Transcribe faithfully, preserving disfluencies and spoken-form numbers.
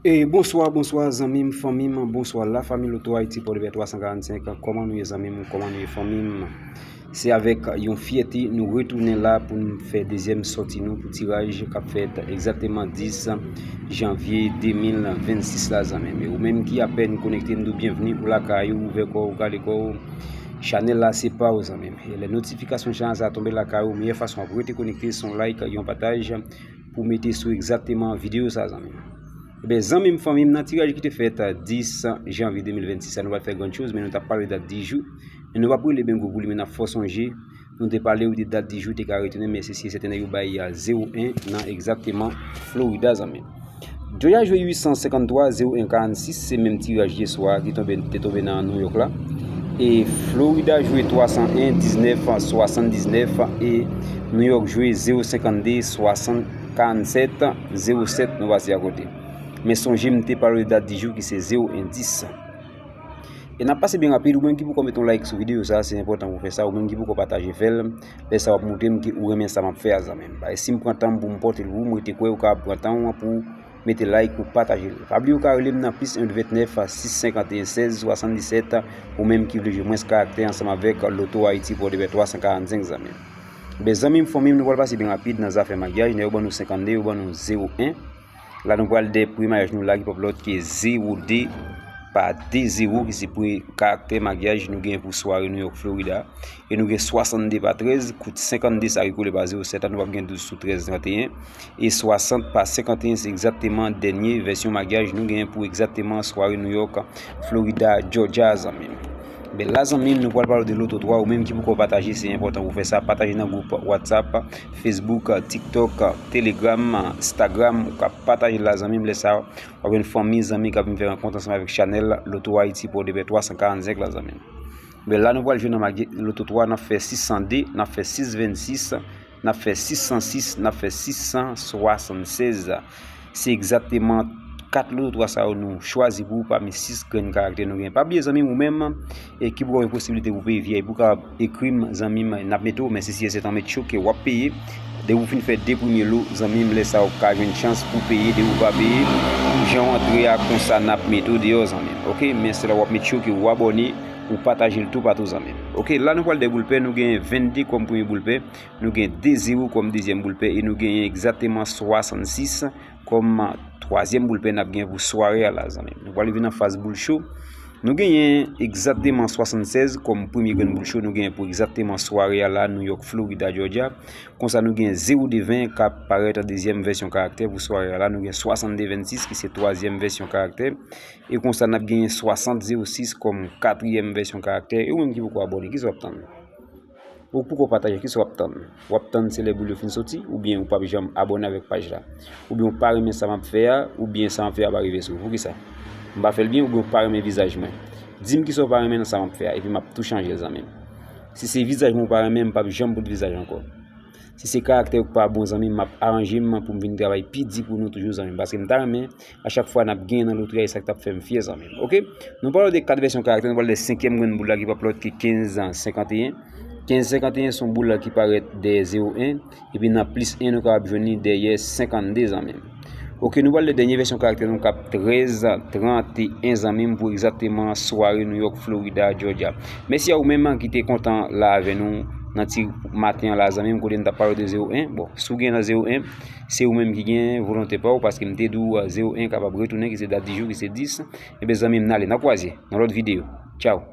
E bonswa, bonswa zanmi m, fanmi m, bonswa la fanmi Loto Ayiti Pòdepè twa san karannsenk. Kòman nou ye zanmi m, kòman nou ye fanmi m? Se avèk yon fyète nou retounen la pou n fè dezyèm sòti nou pou tiraj k ap fèt egzakteman dis janvye de mil vennsis la zanmi m. E ou menm ki apèn konekte, m di w byenvni, ou lakay ou, ouvè kò w, kale kò w. Chanèl la se pa w zanmi m. E lè notifikasyon chanèl sa tonbe lakay ou, meyè fason w ap rete konekte se yon like, yon pataj pou mete sou egzakteman videyo sa zanmi m. Ebyen zanmi m, fanmi m, nan tiraj ki te fèt dis janvye de mil vennsis la, nou pa t fè grann choz, men nou t ap pale dat di jou. Men nou p ap rele Bengo pou li, men n ap fè w sonje. Nou te pale w de dat di jou te ka retounen, men se si e sèten nèg yo bay zewo en nan egzakteman Florida zanmi m. Georgia jwe uit san senkanntwa, zewo en karannsis, se menm tiraj yè swa ki tonbe, te tonbe nan New York la. E Florida jwe twa san en, diznèf swasanndiznèf, e New York jwe zewo senkannde, swasann, karannsèt, zewo sèt, nou pase akote. Men sonje m te pale w de dat di jou ki se zewo en dis. E n ap pase byen rapid, ou menm ki poko mete yon like sou videyo sa, se enpòtan pou w fè sa, ou menm ki poko pataje, fè l. Lè sa w ap montre m ke ou renmen sa m ap fè a zanmi m. Paske si m pran tan m pou m pote l pou ou, m rete kwè ou kapab pran tan w pou mete like, pou pataje l. Pa bliye ou ka rele m nan plis en vennèf sis senkanteyen sèz swasanndisèt, ou menm ki vle jwe mwens karaktè ansanm avèk Loto Ayiti Pòdepè twa san karannsenk zanmi m. Ebyen zanmi m, fanmi m, nou pral pase byen rapid nan zafè makyaj, nan yo ban nou senkannde, yo ban nou zewo en. La nou pral de premye makyaj nou la ki p ap lòt ke zewo de pa de zewo, ki se premye karaktè makyaj nou gen pou sware New York, Florida. E nou gen swasanndde pa trèz, kout senkannde sa ki kole pa zewo sèt la, nou p ap gen douz sou trèz, tranteyen. E swasant pa senkanteyen se egzakteman dènye vèsyon makyaj nou gen pou egzakteman sware New York, Florida, Georgia zanmi m. Ben la zanmi m, nou pral pale w de Loto twa, ou menm ki poko pataje, se enpòtan pou w fè sa, pataje nan gwoup WhatsApp, Facebook, TikTok, Telegram, Instagram, ou ka pataje l la zanmi m, lè sa w ap jwenn fanmi, zanmi k ap vin fè rankont ansanm avèk chanèl Loto Ayiti Pòdepè twa san karannsenk la zanmi m. Ben la nou pral jwe nan makyaj Loto twa, n ap fè sis san de, n ap fè sis vennsis, n ap fè sis san sis, n ap fè sis san swasannsèz. Se egzakteman kat Loto twa sa yo nou chwazi pou ou pami sis grenn karaktè nou gen. Pa bliye zanmi m, ou menm e ki poko gen posiblite pou peye V I P, ou kapab ekri m zanmi m, n ap mete w, men se si e sèten met cho ke w ap peye. Depi w fin fè de premye lo zanmi m, lè sa w ka jwenn chans pou peye. Depi w pa peye, jan w antre a konsa n ap mete w deyò zanmi m. Oke, men se la w ap met cho ke w abòne, ou pataje l toupatou zanmi m. Oke, la nou pral de boul pè, nou gen vennde kòm premye boul pè. Nou gen de zewo kòm dezyèm boul pè e nou genyen egzakteman swasannsis kòm twazyèm boul pè n ap gen pou sware a la zanmi m. Nou pral vin an faz boul cho. Nou genyen egzakteman swasannsèz kòm premye grenn boul cho nou genyen pou egzakteman sware a la, New York, Florida, Georgia. Konsa nou gen zewo de ven k ap parèt an dezyèm vèsyon karaktè pou sware a la. Nou gen swasanndde vennsis ki se twazyèm vèsyon karaktè. E konsa n ap genyen swasant zewo sis kòm katriyèm vèsyon karaktè. E ou menm ki poko abòne, kisa w ap tann? Ou poko pataje, kisa w ap tann? W ap tann se lè boul yo fin soti, oubyen ou p ap janm abòne avèk paj la? Oubyen ou pa renmen sa m ap fè a, oubyen sa m ap fè a pa rive sou ou? Poukisa? M pa fè l byen, oubyen ou pa renmen vizaj mwen? Di m kisa w pa renmen nan sa m ap fè a, epi m ap tou chanje l zanmi m. Si se vizaj mwen ou pa renmen, m p ap janm pote vizaj ankò. Si se karaktè ou k pa bon zanmi m, m ap aranje m pou m vin travay pi di pou nou toujou zanmi m. Paske m ta renmen a chak fwa n ap genyen nan lotri a, e sa k t ap fè m fyè zanmi m. Oke? Nou pale de kat vèsyon karaktè, nou pale de senkyèm grenn boul la ki p ap lòt ke kenz senkanteyen. Kenz senkanteyen se yon boul la ki parèt dèyè zewo en, epi nan plis en nou kapab jwenn li dèyè senkannde zanmi m. Oke, nou pral de dènye vèsyon karaktè nou k ap trèz tranteyen zanmi m pou egzakteman sware New York, Florida, Georgia. Mèsi a ou menm ki te kontan la avè nou nan ti maten an la zanmi m, kote n t ap pale de zewo en. Bon, si w gen nan zewo en, se ou menm ki gen volonte pa w, paske m te di w zewo en kapab retounen, ki se dat di jou, ki se dis. Ebyen zanmi m, n ale, n a kwaze nan lòt videyo. Tchaw.